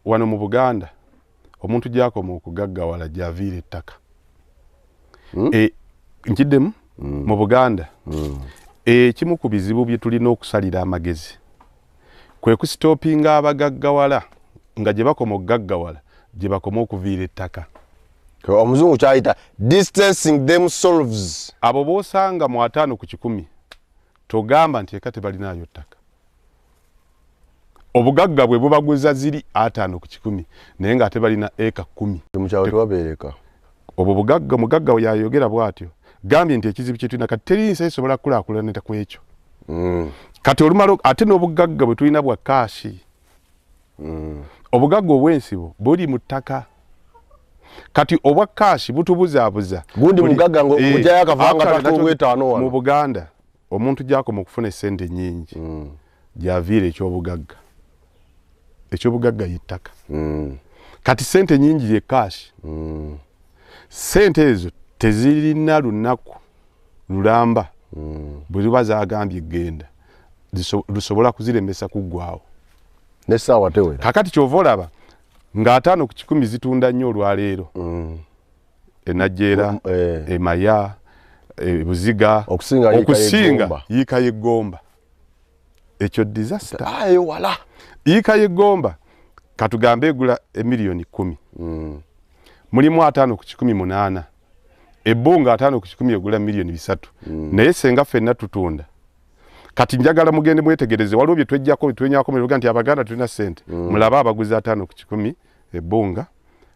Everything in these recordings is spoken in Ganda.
Wano mu Buganda omuntu gyakoma okugaggawala gyaviira ettaka. Nkiddemu, mu Buganda ekimu ku bizibu bye tulina okusalira amagezi kwe kusitopinga abagaggawala nga gye bakoma okugaggawala gye bakoma okuviira ettaka. Omuzungu kyayita distancing themselves. Abo b'osanga mu 50 ku 100 togamba nti eka tebalinaayo ttaka. Obugagga bwe bubaguza ziri 50 ku 100, naye ng'ate balina eka 10. Mukyalo tebabeereka. Obwo bugagga. Mugagga yayogera bw'atyo, gambye nti ekizibu kye tulina kati, teri nsi esobola kukulaakulanira ku ekyo. Kati olumala ate n'obugagga bwe tulina bwa cash. Obugagga obw'ensibo buli mu ttaka, kati obwa cash butubuzaabuza. Gundi mugagga ng'oggyayo akavanga actually, kak'obwetaano wano. Mu Buganda omuntu gyakoma okufuna essente nyingi gyaviira ekyobugagga. Ekyobugagga yettaka. Kati sente nyingi ye cash. Sente ezo tezirina lunaku lulamba bwe ziba zagambye genda lusobola kuziremesa kuggwawo. N'essaawa tewera. Kakati kyova olaba nga 50 ku 100 zitunda nnyo olwaleero enajjeera, emaya, ebuziga, Okusinga yiika okusinga y'eggomba. yiika y'eggomba. Ekyo disaster. Ayo wala. Yiika y'eggomba katugambe egula emiliyoni 10, mulimu 50 ku 100 8. Ebbunga 50 ku 100 egula miliyoni 3, naye senga ffenna tutunda. Kati njagala mugende mwetegereze, waliwo bye twejjako twenyako muga nti Abaganda tulina ssente. Mulabe abaguzi 50 ku 100 ebbunga,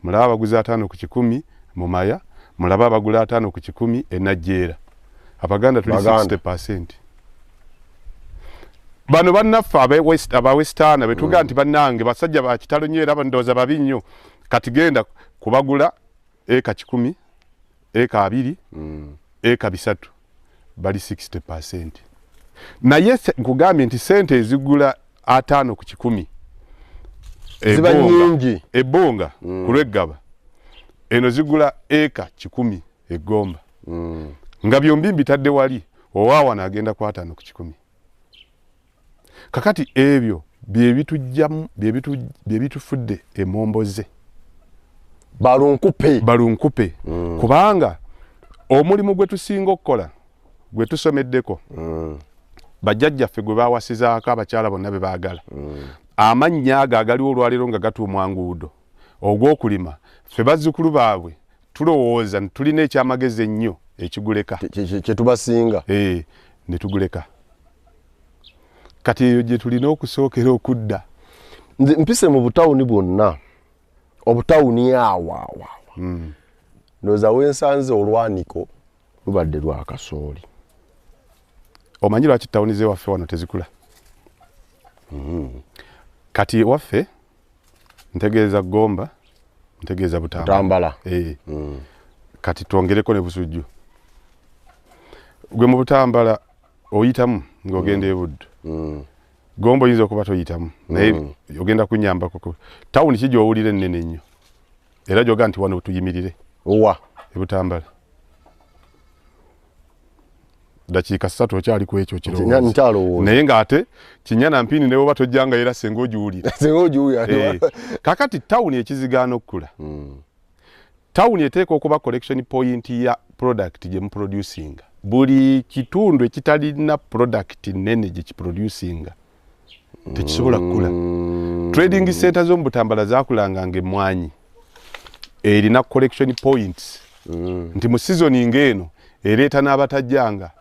mulabe abaguzi 50 ku 100 mumaya, mulabe abagula 50 ku 100 enajjeera. Abaganda tuli Baganda. 60. Bano bannaffe abawestana betugaa nti bannange basajja ba kitalo nnyo era ndowooza babi nnyo. Kati genda kubagula eka 100, eka 20, eka 300, bali 60. Naye nkugambye nti sente ezigula 50 ku 100 ziba nnyingi. Ebbunga ku lweggaba eno zigula eka 100 eggomba, nga byombi mbitadde wali owaawana agenda ku 50 ku 100. Kakati ebyo byebitujjamu, byebitufudde emomboze. Balunkupe. Balunkupe, kubanga omulimu gwe tusinga okukola gwe tusomeddeko, bajjajjaffe gwe bawasizaako abakyala bonna be baagala, amannya ago agaliwo olwaleero nga gatuumwa nguudo, ogw'okulima, ffe bazzukulu baabwe tulowooza nti tulina ekyamagezi ennyo ekiguleka. Kyetubasinga. Eh, ne tuguleka. Kati eyo gye tulina okusookera okudda. Nze mpise mu butawuni bwonna, obutawuni awo awo awo, ndowooza wensanze olwaniko lubadde lwa kasooli. Omanyi lwaki tawuni zewaffe wano tezikula? Kati ewaffe ntegeeza Gomba, ntegeeza Butambala. Butambala. Eh. Kati twongereko ne Busujju. Gwe mu Butambala oyitamu ng'ogenda ebuddu. Gomba oyinza okuba toyitamu, naye ogenda kunyambako. Tawuni ki gy'owulira ennene ennyo era gyoga nti wano tuyimirire? Wa? Ebutambala. Dakiika 3 okyali ku ekyo kirowoozo. Nkyalowooza. Naye ng'ate kinyana mpini ne bwoba tojjanga era senga ogiwulira. Singa ogiwulira. Eh, kakati tawuni ekizigaana okukula, tawuni eteeka okuba collection point ya product gye muproducinga. Buli kitundu ekitalina product nene gye kiproducinga tekisobola kukula. Trading center z'omu Butambala zakulanga nga emmwanyi erina collection points, nti mu season ng'eno ereeta n'abatajjanga,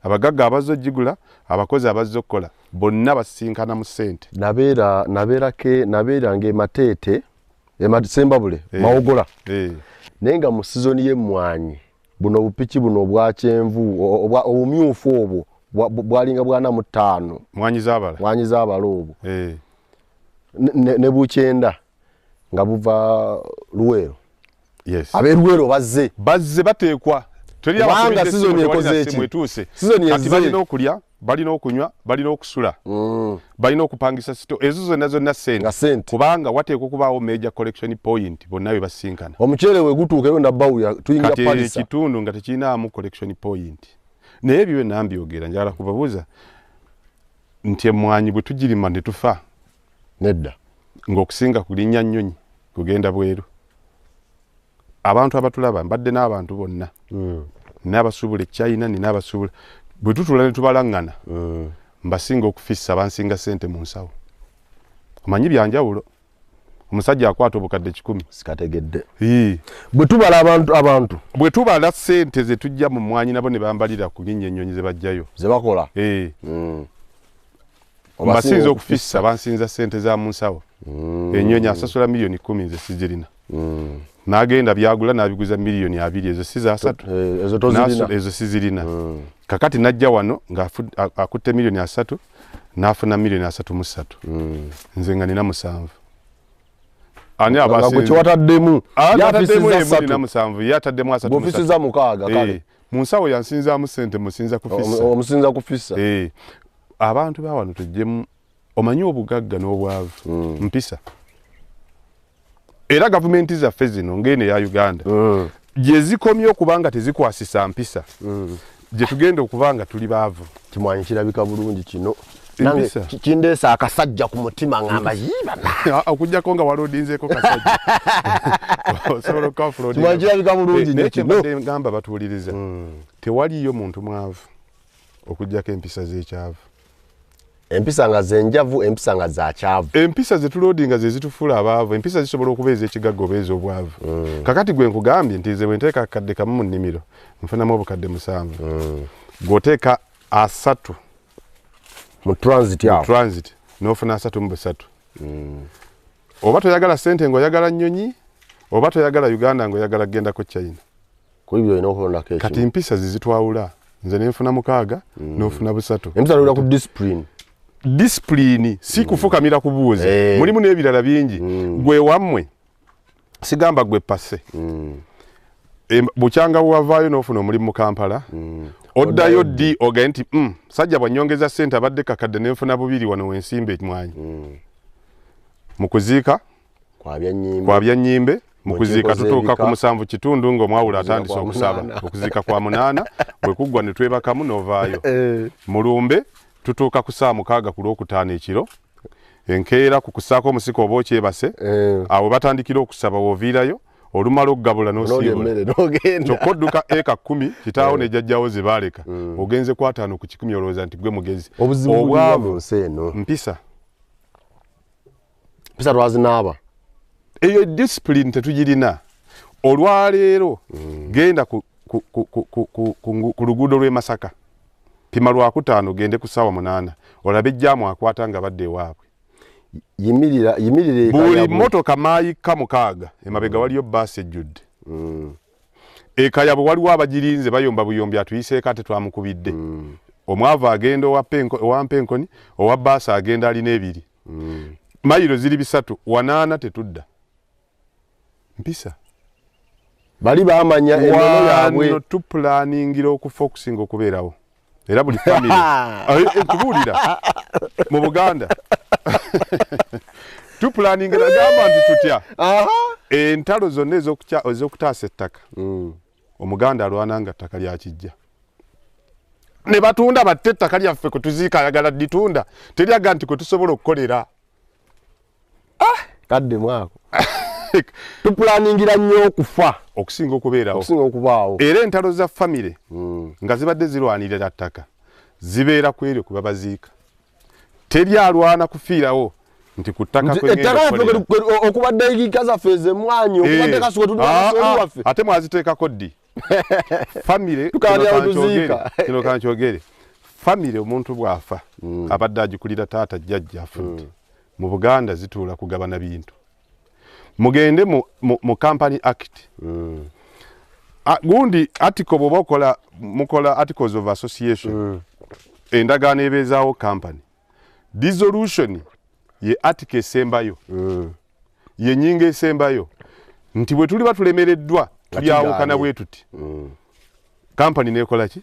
abagagga abazze ogigula, abakozi abazze okukola, bonna basisinkana mu ssente. Nabeera nabeerake nabeeranga emateete, Sembabule, Mawogola. Naye nga mu sizoni y'emmwanyi buno obupiki buno obwakyenvu, obumyufu obwo bwalinga 45. Mwanyi zaabala. Mwanyi zaabala obwo. Ne bukyenda nga buva Luweero. Ab'eruweero bazze. Bazze bateekwa. Teri Kubanga abakubidde season essimu, tewali ekoze na eki? ssimu etuuse. Season Kati ezze. balina okulya, balina okunywa, balina okusula, balina okupangisa sito, ezo zonna zonna sente. Nga sente. Kubanga wateekwa okubaawo major collection point bonna we basinkana. Omuceere we gutuuka eyo nabbawulira tuyingira Kati Palisa. ekitundu nga tekirinaamu collection point. Naye ebyo byonna mbyogera njagala kubabuuza nti emmwanyi bwe tugirima ne tufa? Nedda. Ng'okusinga kulinnya nnyonyi kugenda bweru. Abantu abatulaba, mbadde n'abantu bonna, n'abasuubula e China, nina abasuubula. Bwe tutuula ne tubalaŋŋana, mbasinga okufissa, bansinga ssente mu nsawo. Omanyi byanjawulo, omusajja akwata obukadde 100. Sikategedde. Ii. Bwe tubala abantu Bwe tubala ssente ze tujja mu mmwanyi, nabo ne bambalira ku linnya ennyonyi ze bajjayo ze bakola. Eh. Mbasinza okufissa, bansinza ssente za mu nsawo. Ennyonyi asasula miliyoni 10, nze sizirina. N'agenda byagula n'abiguza miliyoni 20, ezo si za 30? Eh, ezo tozirina. Ezo sizirina. Kakati najja wano nga akutte miliyoni 30, n'afuna miliyoni 33, nze nga nina 7. Ani Nga gwe abasinze? kyewataddemu Ah, nataddemu yafisiza emu, nina 3. 7, ye ataddemu 33. Bw'ofisiza 6, kale. Eh, mu nsawo yansinzaamu ssente, musinza kufissa. Omusinza kufissa. Eh, abantu ba wano tujjemu, omanyi obugagga n'obwavu mpisa. Era gavumenti zaffe zino ng'eno eya Uganda, gye zikomye okuba nga tezikwasisa mpisa, gye tugenda okuba nga tuli baavu. Kimwanyi kirabika bulungi kino. Nange Empisa. kindeesa akasajja ku mutima, ngamba yiibana. Okugjako nga waloadinzeeko kasajja, osobola okuka-offloadinga. Kimwanyi kirabika bulungi Eh, naye nnyo kino. kyembadde ngamba batuwuliriza, tewaliyo muntu mwavu okugjako empisa z'ekyavu. Empisa nga zenjavu, empisa nga zakyavu. Empisa zetuloadinga ze zitufuula abaavu. Empisa zisobola okuba ez'ekigagga oba ez'obwavu. Kakati gwe nkugambye nti nze bwe nteeka akadde kamu mu nnimiro nfunamu obukadde 7, gw'oteeka 30 mu transit awo, transit n'ofuna 33. Oba toyagala ssente ng'oyagala nnyonyi, oba toyagala Uganda ng'oyagala kugendako China. Kuli byolina okulondako Kati ekimu. mpisa zizitwawula, nze nenfuna 6, n'ofuna 3. Empisa lulira ku discipline. Discipline si kufukamira kubuuza. Eh. Mulimu n'ebirala bingi. Gwe wammwe, sigamba gwe pase, bukyanga wavaayo n'ofuna omulimu mu Kampala, oddayo ddi ogaye nti sajja bwanyongeza ssente, abadde kakadde nenfuna 2, wano wensimba emwanyi mu kuziika Kwabya nnyimbe. Kwabya nnyimbe mu Mu kuziika. nkiiko Tutuuka ku z'ebika. 7:15 ng'omwawulo Okuziika atandise kwa okusaba. 8. Okuziika kwa 8 bwe kuggwa ne twebakamu n'ovaayo. Eh. Mulumbe tutuuka ku saa 6 ku Lwokutaano ekiro, enkeera ku kusaako omusika oba okyebase. Eh. Awo batandikira okusaba, wooviirayo olumala okugabula N'olya n'osiibula. emmere n'ogenda. Kyokka odduka eka 10, kitaawo ne jjajjawo ze baaleka, ogenze ku 50, olowooza nti gwe mugezi. Obuzibu buliwa mu Obwavu nsi eno? Mpisa. Mpisa twazinaaba. Eyo discipline tetugirina. Olwaleero genda ku luguudo lw'e Masaka, pima Lwakutaano, gende ku ssaawa 8, olabe jjaamu akwata nga badde ewaabwe. Yimirira, yimirira. Buli Ekayabwe. motoka maayika 6 emabega waliyo baasi ejjudde. Ekayabwe waliwo abagirinze, bayomba buyombi, atuyiseeko ate twamukubidde. Omwavu agenda owampa enkoni, owa baasi agenda alina 2. Mayiro ziri 3 wanaana, tetudda. Mpisa. Bali bamanya ennono yaabwe. Wano tupulaningira okufa okusinga okubeerawo. Era buli family, tubuulira mu Buganda tupulaningira, gamba nti tutya entalo zonna ez'okutaasa ettaka. Omuganda alwana nga ttaka lyakijja ne batunda, batte ettaka lyaffe kwe tuziika, ayagala dditunda, teryaga nti kwe tusobola okukolera. Kadde mwako tupulaningira nnyo okufa okusinga okubeerawo. Okusinga okubaawo. Era entalo za famire nga zibadde zirwanirira ttaka zibeera ku eryo kwe babaziika. Teri alwana kufiirawo nti ku ttaka Nti kwe ngenda ettaka lyaffe okukolera. Okubadde egiika zaffe ez'emmwanyi, okubadde kasuku Ah, tuli ah, waffe. Ate mwaziteekako ddi famire? Tukaanira Kino wetuziika. kino kankyogere, famire omuntu bw'afa, abadde agikulira taata, jjajja afudde, mu Buganda zituula kugabana bintu. Mugende mu Company Act. Gundi article, bw'oba okola, mukola articles of association, endagaano ebeezaawo company, dissolution ye article esembayo, ye nnyingo esembayo nti bwe tuliba tulemereddwa tulyawukana. Kigaanye. Bwe tuti kampani nekola ki?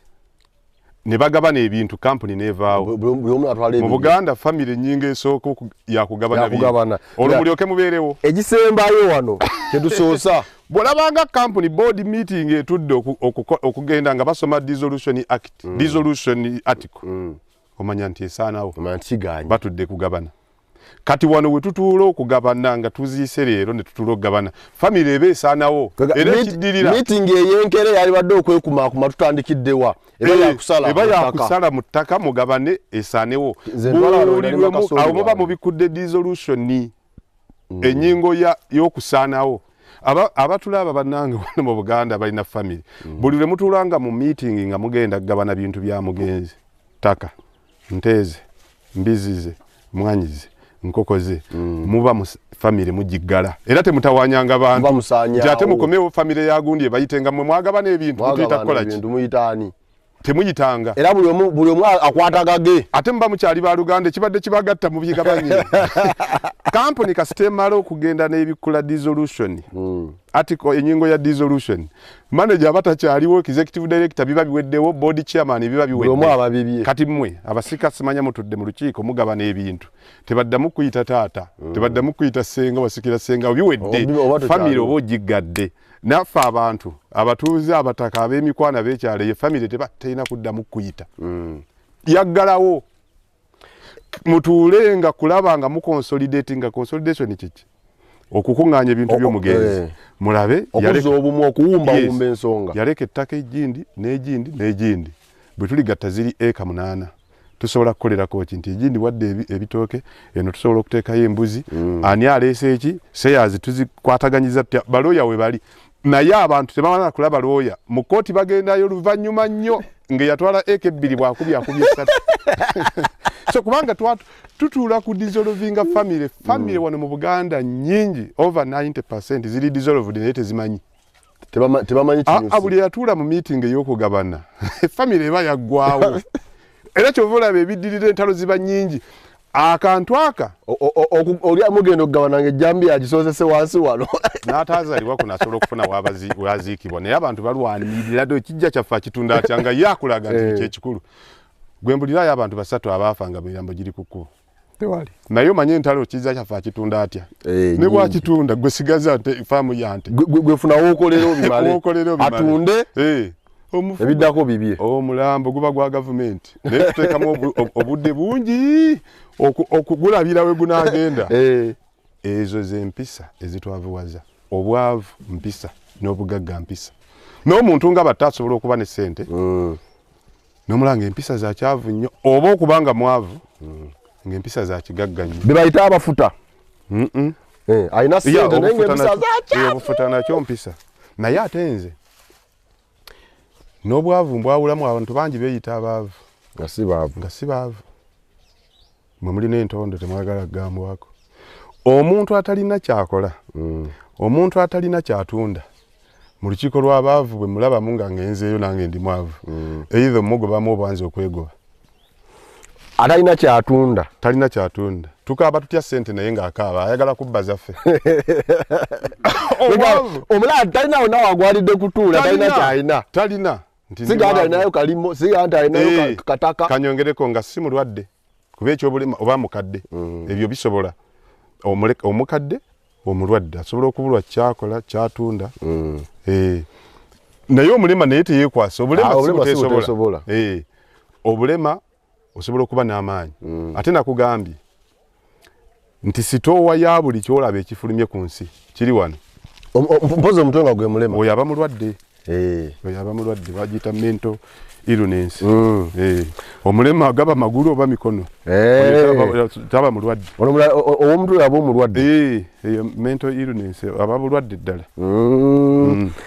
Ne bagabana ebintu, kampani nevaawo. Buli omu atwala Mu ebibye. Buganda famire ennyingo esooka yakugabana bintu. Yakugabana. Olwo mulyoke mubeerewo. Egisembayo wano kyetusoosa. Bw'olabanga company board meeting etudde okugenda nga basoma dissolution act, dissolution article, omanya nti esaanawo. Omanya nti kiganye. Batudde kugabana. Kati wano we tutuula okugabana nga tuziise leero ne tutuula okugabana, famire eba esaanawo. Era ekiddirira, meeting ey'enkere yalibadde okwekumaakuma, tutandikiddewa? Eba yakusala eba mu ttaka. Yakusala mu ttaka, mugabane esaanewo. Nze ntwala wano Buli nali lwe Makasoli awo muba wange. mubikudde dissolution, ennyingo y'okusaanawo. Abatulaba bannange wano mu Buganda balina famire, buli lwe mutuulanga mu meeting nga mugenda kugabana bintu bya mugenzi, ttaka, nteeze, mbizize, mwanyize, nkoko ze, muba mu famire mugiggala era temutawanyanga bantu. Muba musaanyaawo. Nti ate mukomewo famire ya gundi ebayitenga mmwe mwagabana ebintu, mutuyita Mwagabana kukola ki? ebintu, muyitaani? Temuyitanga. Era buli omu akwata gage. Ate muba mukyali baluganda, ekibadde kibagatta mubigabanye. Kampuni kasita emala okugenda n'ebikula dissolution article, enyingo ya dissolution, manager aba takyaliwo, executive director biba biweddewo, board chairman biba Buli omu biwedde. aba bibye. Kati mmwe abasika simanya mutudde mu lukiiko mugabana ebintu, tebaddamu kuyita taata, tebaddamu kuyita ssenga, wasikira ssenga, biwedde. Oba tokyaliwo. Famire oba ogiggadde. Naffe abantu abatuuze, abataka, ab'emikwano, ab'ekyalo, eyo famire teba terina kuddamu kuyita, yaggalawo. Mutuule nga kulaba nga muconsolidate. Nga consolidation kiki? Okukuŋŋaanya ebintu by'omugenzi. Mulabe okuzza obumu, okuwumbawumba Yes. ensonga. Yaleka ettaka egindi n'egindi n'egindi, bwe tuligatta ziri eka 8, tusobola kukolerako ki? Nti egindi wadde ebitooke, eno tusobola okuteekayo embuzi. Ani aleese eki? Shares tuzikwataganyiza tutya? Balooya we bali, naye abantu tebamala kulaba looya mu kooti, bagendayo luvannyuma nnyo ng'eyatwala eka 2 bwakubye akubye 3. So kubanga tutuula ku dissolvinga family. Family wano mu Buganda nnyingi, over 90 ziri dissolved naye tezimanyi. Tebamanyi kinyusi. Buli yatuula mu meeting ey'okugabana, family eba yaggwawo. Era kyova olaba ebiddirira entalo ziba nnyingi, akantu aka. Oli amugenda okugabana nga ejjambiya agisoosese wansi wano. N'ataazaalibwa kuno asobola okufuna waziikibwa, naye abantu balwanirira ddo ekijja kyaffe akitunda atya, nga ye akulaga nti kyekikulu. Gwe mbulirayo abantu basatu abaafa nga mirambo giri ku kkubo. Tewali. Naye omanye entalo, kijja kyaffe akitunda atya? Ne Nyingi. bwakitunda, gwe sigaza nte faamu yante. Gwe funa wookolera obimale. Wookolera obimale. Atunde. Omufu ebiddako bibye. Omulambo guba gwa gavumenti, naye tuteekamu obudde bungi okugulabira we gunaagenda. Ezo zempisa ezitwavuwaza. Obwavu mpisa n'obugagga mpisa, n'omuntu nga batta asobola okuba ne ssente n'omulanga empisa za kyavu nnyo, oba okuba nga mwavu ng'empisa za kigagga nnyo. Be bayita abafuta. Alina Ya, ssente naye obufuta ng'empisa za obufuta nakyo mpisa, naye ate nze n'obwavu mbwawulamu. Abantu bangi beeyita abaavu nga si baavu. Nga si baavu. Mwe mulina entondo, temwagala kugambwako. Omuntu atalina kyakola, omuntu atalina kyatunda mu lukiiko lw'abaavu, bwe mulabamu nga ngenzeeyo nange ndi mwavu, either omugobamu obanza okwegoba. Atalina kyatunda? Talina kyatunda. Tukaaba tutya ssente naye ng'akaaba ayagala kubba zaffe? Obwavu. Omulala talina wonna wagwalidde kutuula, talina kyalina. Talina. Nti ndi Siga nti mwavu. alinayo kalimo, siga nti alinayo kataka. Kanyongereko nga si mulwadde, kuba ekyobulema oba mukadde, ebyo bisobola. Omukadde omulwadde asobola okubulwa kyakola, kyatunda. Naye omulema naye teyeekwasa obulema. Ah, Si obulema si buteesobola. buteesobola. Obulema osobola okuba n'amaanyi. Ate nakugambye nti sitoowa ya buli kyolaba ekifulumye ku nsi kiri wano. Mpozi omutwe nga gwe mulema. Oyo aba mulwadde. Oyo aba mulwadde, bagiyita mental illness. Omulema gaba magulu oba mikono. Oyo taba mulwadde. Ono ow'omutwe aba omulwadde. Eyo mental illness, aba bulwadde ddala.